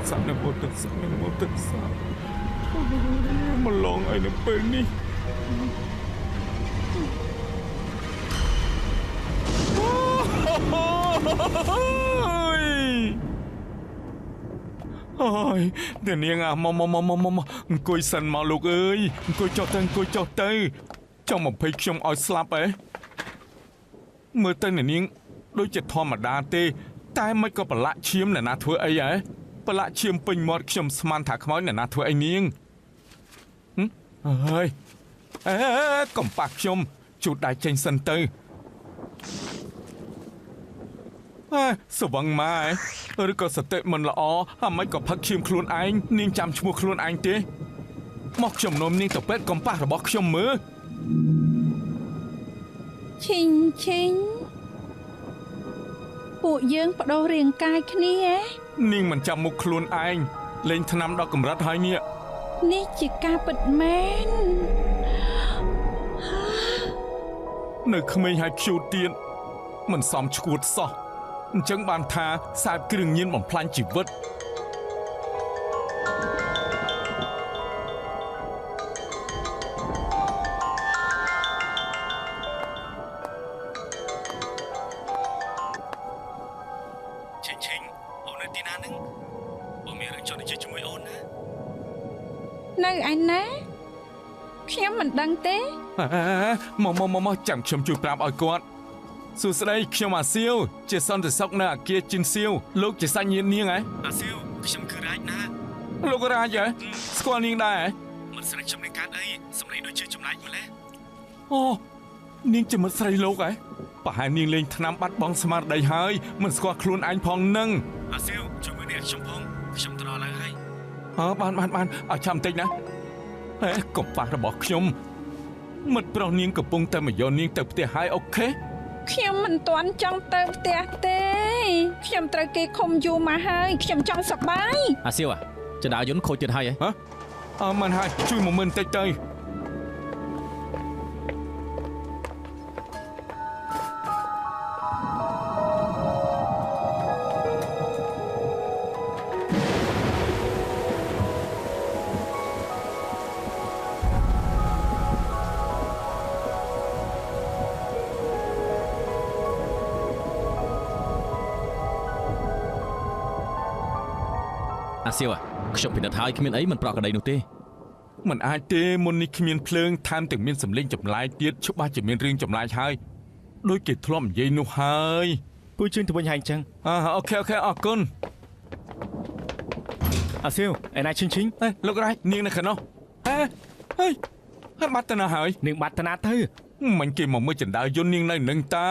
ស្សៈនមោតស្សៈនមោតស្សៈមកឡងអីនៅពេលនេះអូយតែនាងអាមកមកមកមកអង្គុយសិនមកលោកអើយអង្គុយចុះទៅអង្គុយចុះទៅចង់បំភ័យខ្ញុំឲ្យស្លាប់ហ៎មើលទៅនាងដូចជាធម្មតាទេតែមិនក៏ប្រឡាក់ឈាមអ្នកណាធ្វើអីហ៎ប្រឡាក់ឈាមពេញមាត់ខ្ញុំស្មានថាខ្មោចអ្នកណាធ្វើអីនាងហើយអេកំប៉ះខ្ញុំជូតដៃចេញសិនទៅអេសវឹងម៉ែឬក៏សតិមិនល្អអាមិនក៏ផឹកឈាមខ្លួនឯងនាងចាំឈ្មោះខ្លួនឯងទេមកខ្ញុំនោមនាងទៅពេទ្យកំប៉ះរបស់ខ្ញុំមើលឈីងឈីងពួកយើងបដូររាងកាយគ្នាហ៎នាងមិនចាំមុខខ្លួនឯងលេងថ្នាំដល់កម្រិតហើយនេះនេះជាការពិតមែននៅក្មេងហើយខ្ជូតទៀតមិនសមឈួតសោះអញ្ចឹងបានថាខ្សែគ្រឿងញៀនបំផ្លាញជីវិតឆេងឆេងអូននៅទីណានឹងអូនមានរឿងចង់និយាយជាមួយអូនណានៅឯណាខ្ញុំមិនដឹងទេមកមកមកចាំខ្ញុំជួយប្រាប់ឲ្យគាត់សួស្តីខ្ញុំអាសៀវជាសន្តិសុខនៅអាគារជីនសៀវលោកជាសាច់ញាតិនាងហ៎អាសៀវខ្ញុំគឺរាជណាលោករាជហ៎ស្គាល់នាងដែរហ៎មិត្តស្រីខ្ញុំនឹងកើតអីសម្លេងដូចជាចម្លែកម្លេះអូនាងជាមិត្តស្រីលោកហ៎ប្រហែលនាងលេងថ្នាំបាត់បង់ស្មារតីហើយមិនស្គាល់ខ្លួនឯងផងនឹងអាសៀវជួយមើលនេះខ្ញុំផងខ្ញុំទៅដល់ហើយអើបានបានបានឲ្យចាំបន្តិចណាហេកំប៉ះរបស់ខ្ញុំមិត្តប្រុសនាងកំពុងតែមកយកនាងទៅផ្ទះហើយអូខេខ្ញុំមិនទាន់ចង់ទៅផ្ទះទេខ្ញុំត្រូវគេឃុំយូរមកហើយខ្ញុំចង់សប្បាយអាសៀវចដាយន្តខូចទៀតហើយហ៎អើមិនហើយជួយមកមើលបន្តិចទៅអាសៀវខ្ញុំពិនិត្យហើយគ្មានអីមិនប្រក្រតីនោះទេមិនអាចទេមុននេះគ្មានភ្លើងថែមទាំងមានសម្លេងចម្លែកទៀតច្បាស់ជាមានរឿងចម្លែកហើយដូចគេធ្លាប់និយាយនោះហើយគួយជើងទៅវិញហើយអញ្ចឹងអូខេអូខេអរគុណអាសៀវឯណាឈិងឈិងអេលោករ៉ៃនាងនៅខាងនោះហេហេហាត់បាត់ទៅណាហើយនាងបាត់ទៅណាទៅមិនគេមកមើលចណ្ដាលយន្តនាងនៅនឹងតើ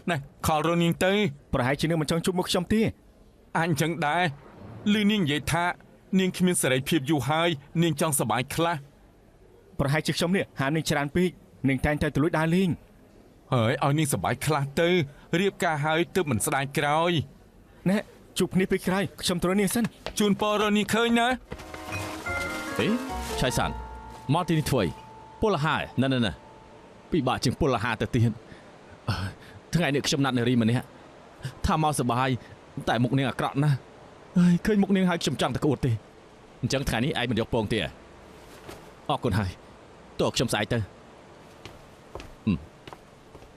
ណែខលរនាងទៅប្រហែលជានាងមិនចង់ជួបមុខខ្ញុំទេអាចអញ្ចឹងដែរឮនាងនិយាយថានាងគ្មានសេរីភាពយូរហើយនាងចង់សប្បាយខ្លះប្រហែលជាខ្ញុំនេះហាមនាងច្រើនពេកនាងតែងតែទៅលួចដើរលេងហើយឲ្យនាងសប្បាយខ្លះទៅរៀបការហើយទើបមិនស្ដាយក្រោយណែជួបគ្នាពេលក្រោយខ្ញុំត្រូវនាងសិនជូនពរនាងឃើញណាអេឆៃសានមកទីនេះធ្វើពលហាណែណែពិបាកជាងពលហាទៅទៀតថ្ងៃនេះខ្ញុំណាត់នារីម្នាក់ថាមកសប្បាយតែមុខនាងអាក្រក់ណាស់ហើយឃើញមុខនាងហើយខ្ញុំចង់តែក្អួតទេអញ្ចឹងថ្ងៃនេះឯងមិនយកពងទេអរគុណហើយតើខ្ញុំស្អែកទៅ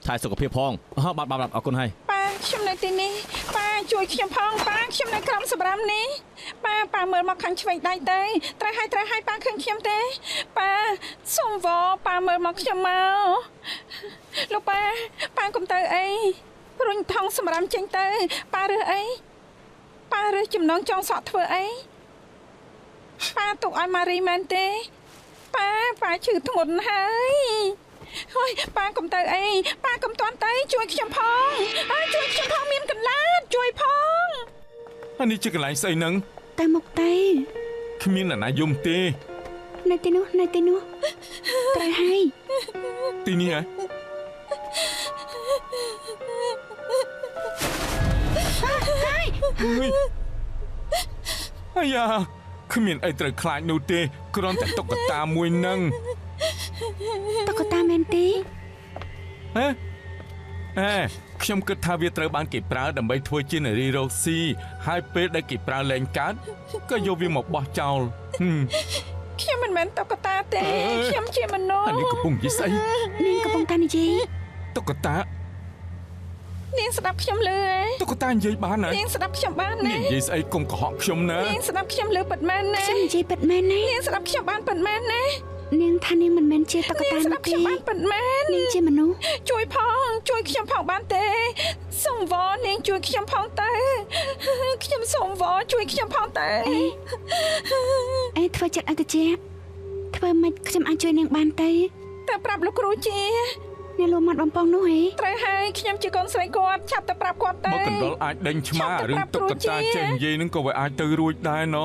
ថែសុខភាពផងបាទបាទអរគុណហើយប៉ាខ្ញុំនៅទីនេះប៉ាជួយខ្ញុំផងប៉ាខ្ញុំនៅក្រោមសម្រាមនេះប៉ាប៉ាមើលមកខាងឆ្វេងដៃទៅត្រូវហើយត្រូវហើយប៉ាឃើញខ្ញុំទេប៉ាសុំវប៉ាមើលមកខ្ញុំមកលោកប៉ាប៉ាកុំទៅអីរុញថងសម្រាមចេញទៅប៉ារើសអីប៉ារើសចំណងចង់សក់ធ្វើអីប៉ាទុកឲ្យម៉ារីមែនទេប៉ាប៉ាឈឺធ្ងន់ហើយហើយប៉ាកុំទៅអីប៉ាកុំទាន់ទៅជួយខ្ញុំផងជួយខ្ញុំផងមានកន្លាតជួយផងអានេះជាកន្លែងស្អីហ្នឹងតែមកទៅគ្មានអ្នកណាយំទេនៅទីនោះនៅទីនោះត្រូវហើយទីនេះហ៎អាយ៉ាគ្មានអីត្រូវខ្លាចនោះទេគ្រាន់តែតុក្កតាមួយនឹងតុក្កតាមែនទេហ៎ អេខ្ញុំគិតថាវាត្រូវបានគេប្រើដើម្បីធ្វើជានារីរកស៊ីហើយពេលដែលគេប្រើលែងកើតក៏យកវាមកបោះចោលខ្ញុំមិនមែនតុក្កតាទេខ្ញុំជាមនុស្សអានេះកំពុងនិយាយស្អីនាងកំពុងតែនិយាយតុក្កតានាងស្ដាប់ខ្ញុំលឺឯងតុក្កតានិយាយបានណានាងស្ដាប់ខ្ញុំបានណានិយាយស្អីកុំកុហកខ្ញុំណានាងស្ដាប់ខ្ញុំលឺពិតមែនណាខ្ញុំនិយាយពិតមែនណានាងស្ដាប់ខ្ញុំបានពិតមែនណានាងថានាងមិនមែនជាតុក្កតានោះទេស្ដាប់ខ្ញុំបានពិតមែននាងជាមនុស្សជួយផងជួយខ្ញុំផងបានទេសូមវនាងជួយខ្ញុំផងទៅខ្ញុំសូមវជួយខ្ញុំផងទៅអេធ្វើចិត្តអតិជាធ្វើម៉េចខ្ញុំអាចជួយនាងបានទៅតែប្រាប់លោកគ្រូជាអ្នកលួមាត់បំពងនោះហីត្រូវហើយខ្ញុំជាកូនស្រីគាត់ឆាប់ទៅប្រាប់គាត់ទៅបើកណ្ដុលអាចដេញឆ្មារឿងតុក្កតាចេះនិយាយនឹងក៏វាអាចទៅរួចដែរណ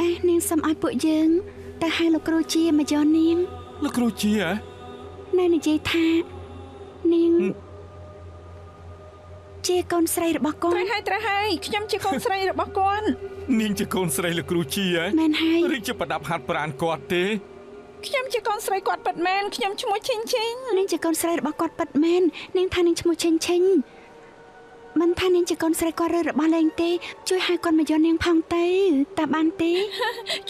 អេនាងសុំឲ្យពួកយើងទៅហៅលោកគ្រូជាមកយកនាងលោកគ្រូជានៅនិយាយថានាងជាកូនស្រីរបស់គាត់ត្រូវហើយខ្ញុំជាកូនស្រីរបស់គាត់នាងជាកូនស្រីលោកគ្រូជាហ៎មែនហើយឬជាប្រដាប់ហាត់ប្រាណគាត់ទេខ្ញុំជាកូនស្រីគាត់ពិតមែនខ្ញុំឈ្មោះឈិញឈិញនាងជាកូនស្រីរបស់គាត់ពិតមែននាងថានាងឈ្មោះឈិញឈិញមិនថានាងជាកូនស្រីគាត់ឬរបស់លេងទេជួយហៅគាត់មកយកនាងផងទៅតើបានទេ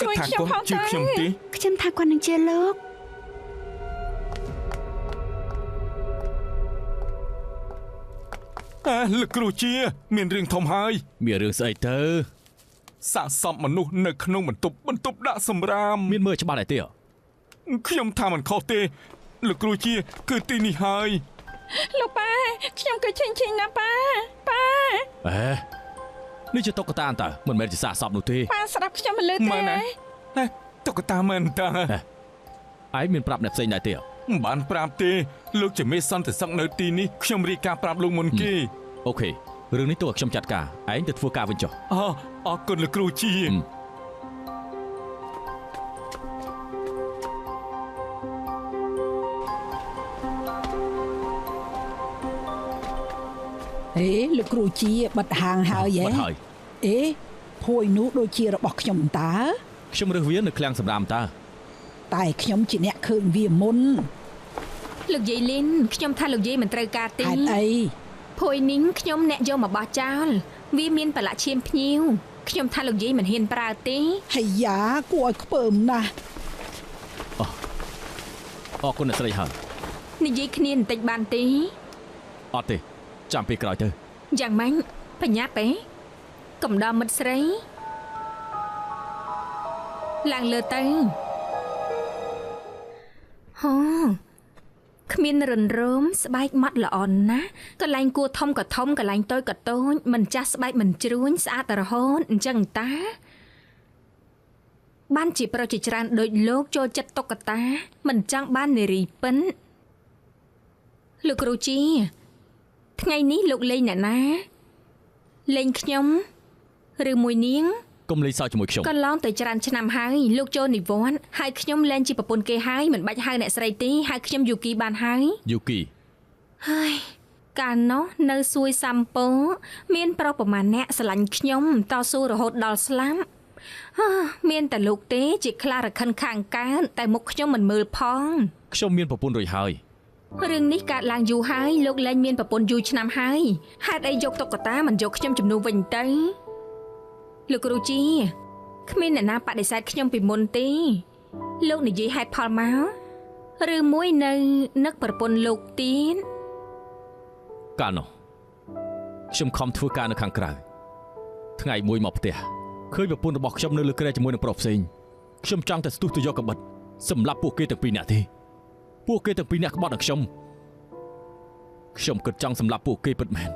ជួយខ្ញុំផងទៅខ្ញុំថាគាត់នឹងជាលោកអើលោកគ្រូជាមានរឿងធំហើយមានរឿងស្អីទៅសាកសពមនុស្សនៅក្នុងបន្ទប់ដាក់សម្រាមមានមើលច្បាស់ដែរទេខ្ញុំថាមិនខុសទេលោកគ្រូជាគឺទីនេះហើយលោកប៉ាខ្ញុំគឺឈិញឈិញណាប៉ាប៉ាអេនេះជាតុក្កតាតើមិនមែនជាសាកសពនោះទេប៉ាស្ដាប់ខ្ញុំមិនលឺទេមែនណាតុក្កតាមែនតើឯងមានប្រាប់អ្នកផ្សេងដែរទេមិនបានប្រាប់ទេលោកជាមេសន្តិសុខនៅទីនេះខ្ញុំរាយការណ៍ប្រាប់លោកមុនគេអូខេរឿងនេះទោះឲ្យខ្ញុំចាត់ការឯងទៅធ្វើការវិញចុះអរគុណលោកគ្រូជាអេលោកគ្រូជាបិទហាងហើយហ៎បិទហើយអេភួយនោះដូចជារបស់ខ្ញុំតើខ្ញុំរើសវានៅឃ្លាំងសម្រាមតើតែខ្ញុំជាអ្នកឃើញវាមុនលោកយាយលីនខ្ញុំថាលោកយាយមិនត្រូវការទេហេតុអីភួយនេះខ្ញុំអ្នកយកមកបោះចោលវាមានប្រឡាក់ឈាមភ្ញៀវខ្ញុំថាលោកយាយមិនហ៊ានប្រើទេហើយយ៉ាគួរឲ្យខ្ពើមណាស់អរគុណអ្នកស្រីហើយនិយាយគ្នាបន្តិចបានទេអត់ទេចាំពេលក្រោយទៅយ៉ាងម៉េចបញ្ញាប់ទេកំដរមិត្តស្រីឡើងលើទៅហូគ្មានរិនរោមស្បែកម៉ត់ល្អណាស់កន្លែងគួរធំក៏ធំកន្លែងតូចក៏តូចមិនចាស់ស្បែកមិនជ្រួញស្អាតរហូតអញ្ចឹងតាបានជាប្រុសជាច្រើនដូចលោកចូលចិត្តតុក្កតាមិនចង់បាននារីពិនលោកគ្រូជាថ្ងៃនេះលោកលេងអ្នកណាលេងខ្ញុំឬមួយនាងកុំលេងសើចជាមួយខ្ញុំកន្លងទៅច្រើនឆ្នាំហើយលោកចូលនិវត្តន៍ហើយខ្ញុំលែងជាប្រពន្ធគេហើយមិនបាច់ហៅអ្នកស្រីទេហៅខ្ញុំយូគីបានហើយយូគីហើយកាលនោះនៅសួយសាំពោមានប្រុសប្រមាណអ្នកស្រឡាញ់ខ្ញុំតស៊ូរហូតដល់ស្លាប់មានតែលោកទេជាខ្លារខិនខាងកើតតែមុខខ្ញុំមិនមើលផងខ្ញុំមានប្រពន្ធរួចហើយរឿងនេះកើតឡើងយូរហើយលោកលែងមានប្រពន្ធយូរឆ្នាំហើយហេតុអីយកតុក្កតាមិនយកខ្ញុំជំនួសវិញទៅលោកគ្រូជាគ្មានអ្នកណាបដិសេធខ្ញុំពីមុនទេលោកនិយាយហេតុផលមកឬមួយនៅនឹកប្រពន្ធលោកទៀតកាលនោះខ្ញុំខំធ្វើការនៅខាងក្រៅថ្ងៃមួយមកផ្ទះឃើញប្រពន្ធរបស់ខ្ញុំនៅលើគ្រែជាមួយនឹងប្រុសផ្សេងខ្ញុំចង់តែស្ទុះទៅយកកាបិតសម្រាប់ពួកគេទាំងពីរនាក់ទេពួកគេទាំងពីរនាក់ក្បត់នឹងខ្ញុំខ្ញុំគិតចង់សម្លាប់ពួកគេពិតមែន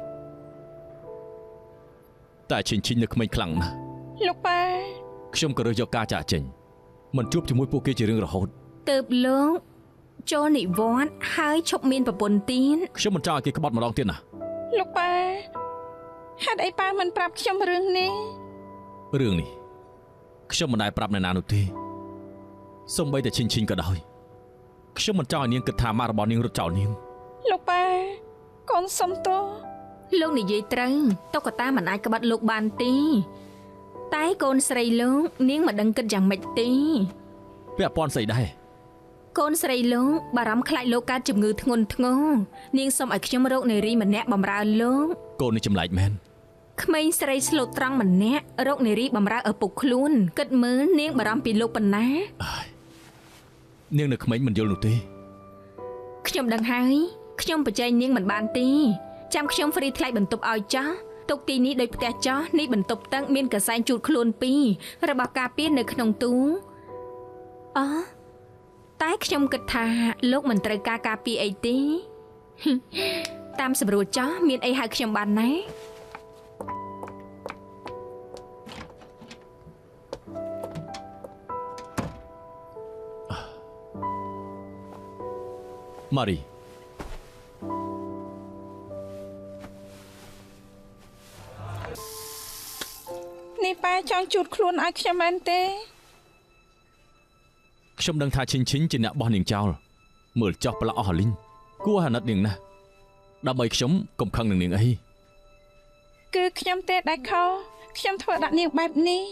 តែឈិញឈិញនៅក្មេងខ្លាំងណាស់លោកប៉ាខ្ញុំក៏រើសយកការចាកចេញមិនជួបជាមួយពួកគេជារឿងរហូតទើបលោកចូលនិវត្តន៍ហើយឈប់មានប្រពន្ធទៀតខ្ញុំមិនចង់ឲ្យគេក្បត់ម្ដងទៀតណាលោកប៉ាហេតុអីប៉ាមិនប្រាប់ខ្ញុំរឿងនេះរឿងនេះខ្ញុំមិនដែលប្រាប់អ្នកណានោះទេសូម្បីតែឈិញឈិញក៏ដោយខ្ញុំមិនចង់ឲ្យនាងគិតថាម៉ាក់របស់នាងរត់ចោលនាងលោកប៉ាកូនសុំទោសលោកនិយាយត្រូវតុក្កតាមិនអាចក្បត់លោកបានទេតែកូនស្រីលោកនាងមិនដឹងគិតយ៉ាងម៉េចទេពាក់ព័ន្ធស្អីដែរ កូនស្រីលោកបារម្ភខ្លាចលោកកើតជំងឺធ្ងន់ធ្ងរនាងសូមឲ្យខ្ញុំរកនារីម្នាក់បម្រើលោកកូននេះចម្លែកមែនក្មេងស្រីស្លូតត្រង់ម្នាក់រកនារីបម្រើឪពុកខ្លួនគិតមើលនាងបារម្ភពីលោកប៉ុណ្ណានាងនៅក្មេងមិនយល់នោះទេខ្ញុំដឹងហើយខ្ញុំប្រជែងនាងមិនបានទេចាំខ្ញុំហ្វ្រីថ្លៃបន្ទប់ឲ្យចាស់ទុកទីនេះដោយផ្ទះចាស់នេះបន្ទប់ទឹកមានកសែងជូតខ្លួនពីររបស់ការពារនៅក្នុងទូអូតែខ្ញុំគិតថាលោកមិនត្រូវការការពារអីទេតាមសម្រួលចាស់មានអីហៅខ្ញុំបានណាម៉ារីនេះប៉ាចង់ជូតខ្លួនឲ្យខ្ញុំមែនទេខ្ញុំដឹងថាឈិញឈិញជាអ្នកបោះនាងចោលមើលចោះប្រឡាក់អស់លីងគួរអាណិតនាងណាស់ដើម្បីខ្ញុំកុំខឹងនឹងនាងអីគឺខ្ញុំទេដែលខុសខ្ញុំធ្វើដាក់នាងបែបនេះ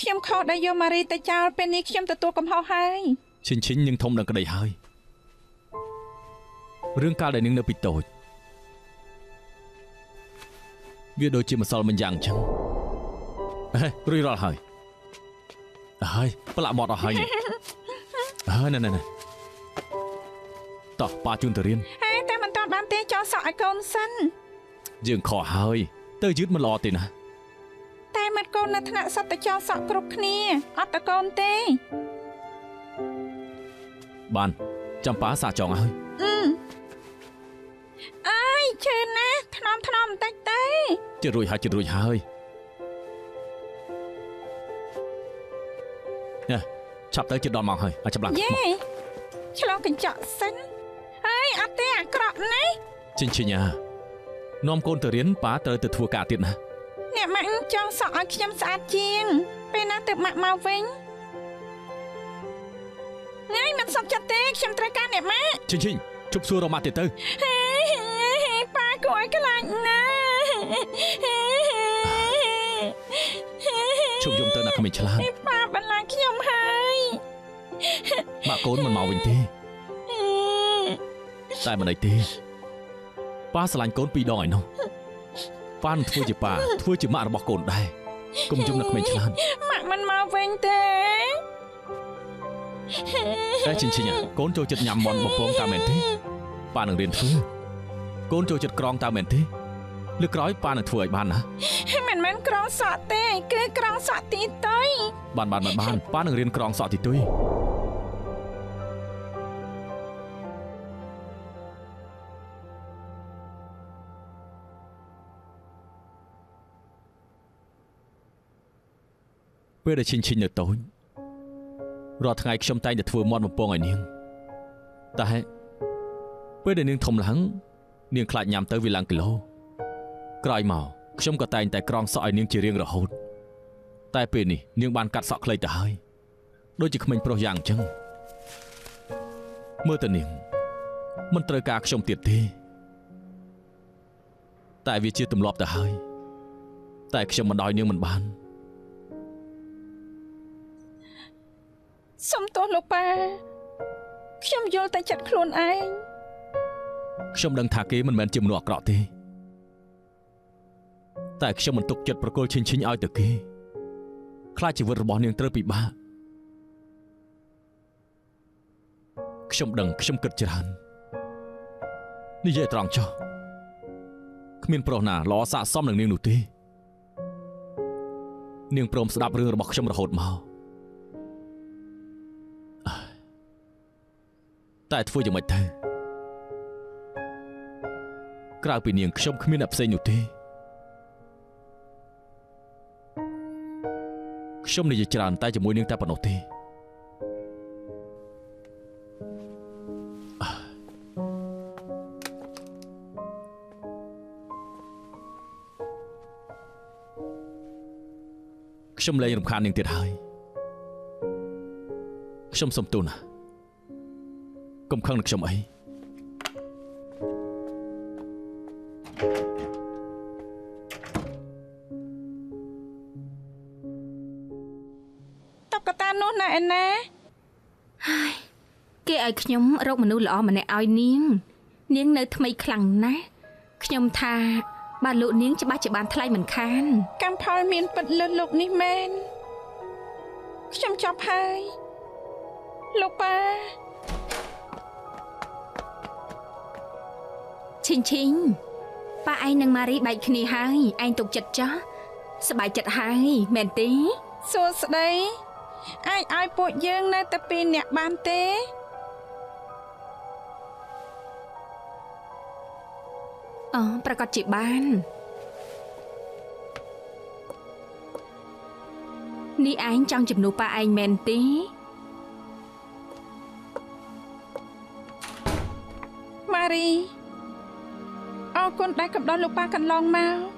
ខ្ញុំខុសដែលយកម៉ារីទៅចោលពេលនេះខ្ញុំទទួលកំហុសហើយឈិញឈិញនាងធំដឹងក្តីហើយរឿងកាលដែលនាងនៅពីតូចវាដូចជាម្សិលមិញយ៉ាងអញ្ចឹងហេរួចរាល់ហើយហើយប្រឡាក់មាត់អស់ហើយហើយណែណែតោះប៉ាជូនទៅរៀនហេតែមិនតាន់បានទេចោលសក់ឲ្យកូនសិនយើងខកហើយទៅយឺតមិនល្អទេណាតែមិត្តកូននៅថ្នាក់សត្វទៅចោលសក់គ្រប់គ្នាអត់តកូនទេបានចាំប៉ាសាចងហើយអើយឈឺណាស់ថ្នមថ្នមបន្តិចទៅជិតរួចហើយជិតរួចហើយនេះឆាប់ទៅជិតដល់ម៉ោងហើយឲ្យចាប់ឡើងយេឆ្លងកញ្ចក់សិនហើយអត់ទេអាក្រក់ណាស់ឈិញឈិញអានាំកូនទៅរៀនប៉ាត្រូវទៅធ្វើការទៀតណាអ្នកម៉ាក់ចង់សក់ឲ្យខ្ញុំស្អាតជាងពេលណាទើបម៉ាក់មកវិញថ្ងៃមិនសុខចិត្តទេខ្ញុំត្រូវការអ្នកម៉ាក់ឈិញឈិញជប់សួររកម៉ាក់ទៀតទៅហេប៉ាគួរឲ្យខ្លាចណាស់ជប់យំទៅណាក្មេងឆ្លាតប៉ាបន្លាចខ្ញុំហើយម៉ាក់កូនមិនមកវិញទេតែមិនអីទេប៉ាស្រឡាញ់កូនពីរដងឯនោះប៉ានឹងធ្វើជាប៉ាធ្វើជាម៉ាក់របស់កូនដែរកុំយំណាក្មេងឆ្លាតម៉ាក់មិនមកវិញទេតែឈិញឈិញកូនចូលចិត្តញ៉ាំមាន់បំពងតាមមែនទេប៉ានឹងរៀនធ្វើកូនចូលចិត្តក្រងតាមមែនទេលើក្រោយប៉ានឹងធ្វើឲ្យបានណាមិនមែនក្រងសក់ទេគឺក្រងសក់ទីតុយបានបានបានប៉ានឹងរៀនក្រងសក់ទីតុយពេលដែលឈិញឈិញនៅតូចរាល់ថ្ងៃខ្ញុំតែងតែធ្វើមាត់បំពងឲ្យនាងតែពេលដែលនាងធំឡើងនាងខ្លាចញ៉ាំទៅវាឡើងគីឡូក្រោយមកខ្ញុំក៏តែងតែក្រងសក់ឲ្យនាងជារៀងរហូតតែពេលនេះនាងបានកាត់សក់ខ្លីទៅហើយដូចជាក្មេងប្រុសយ៉ាងអញ្ចឹងមើលទៅនាងមិនត្រូវការខ្ញុំទៀតទេតែវាជាទម្លាប់ទៅហើយតែខ្ញុំមិនឲ្យនាងមិនបានសុំទោសលោកប៉ាខ្ញុំយល់តែចិត្តខ្លួនឯងខ្ញុំដឹងថាគេមិនមែនជាមនុស្សអាក្រក់ទេតែខ្ញុំមិនទុកចិត្តប្រគល់ឈិញឈិញឲ្យទៅគេខ្លាចជីវិតរបស់នាងត្រូវពិបាកខ្ញុំដឹងខ្ញុំគិតច្រើននិយាយត្រង់ចុះគ្មានប្រុសណាល្អស័ក្តិសមនឹងនាងនោះទេនាងព្រមស្ដាប់រឿងរបស់ខ្ញុំរហូតមកតែធ្វើយ៉ាងម៉េចទៅក្រៅពីនាងខ្ញុំគ្មានអ្នកផ្សេងនោះទេខ្ញុំនិយាយច្រើនតែជាមួយនាងតែប៉ុណ្ណោះទេខ្ញុំលែងរំខាននាងទៀតហើយខ្ញុំសុំទោសណាកុំខឹងនឹងខ្ញុំអីតុក្កតានោះណាឯណា ហើយគេ ឲ្យខ្ញុំរកមនុស្សល្អម្នាក់ឲ្យនាងនាងនៅថ្មីខ្លាំងណាស់ខ្ញុំថាបាទលោកនាងច្បាស់ជាបានថ្លៃមិនខានកម្មផលមានពិតលើលោកនេះមែនខ្ញុំចប់ហើយលោកប៉ាឈិងឈិងប៉ាឯងនិងម៉ារីបែកគ្នាហើយឯងទុកចិត្តចោះសប្បាយចិត្តហើយមែនទេសួស្តីអាចឲ្យពួកយើងនៅតែពីរនាក់បានទេអូប្រកាសជាបាននេះឯងចង់ជំនួសប៉ាឯងមែនទេម៉ារីអរគុណដែលកំដរលោកប៉ាកន្លងមក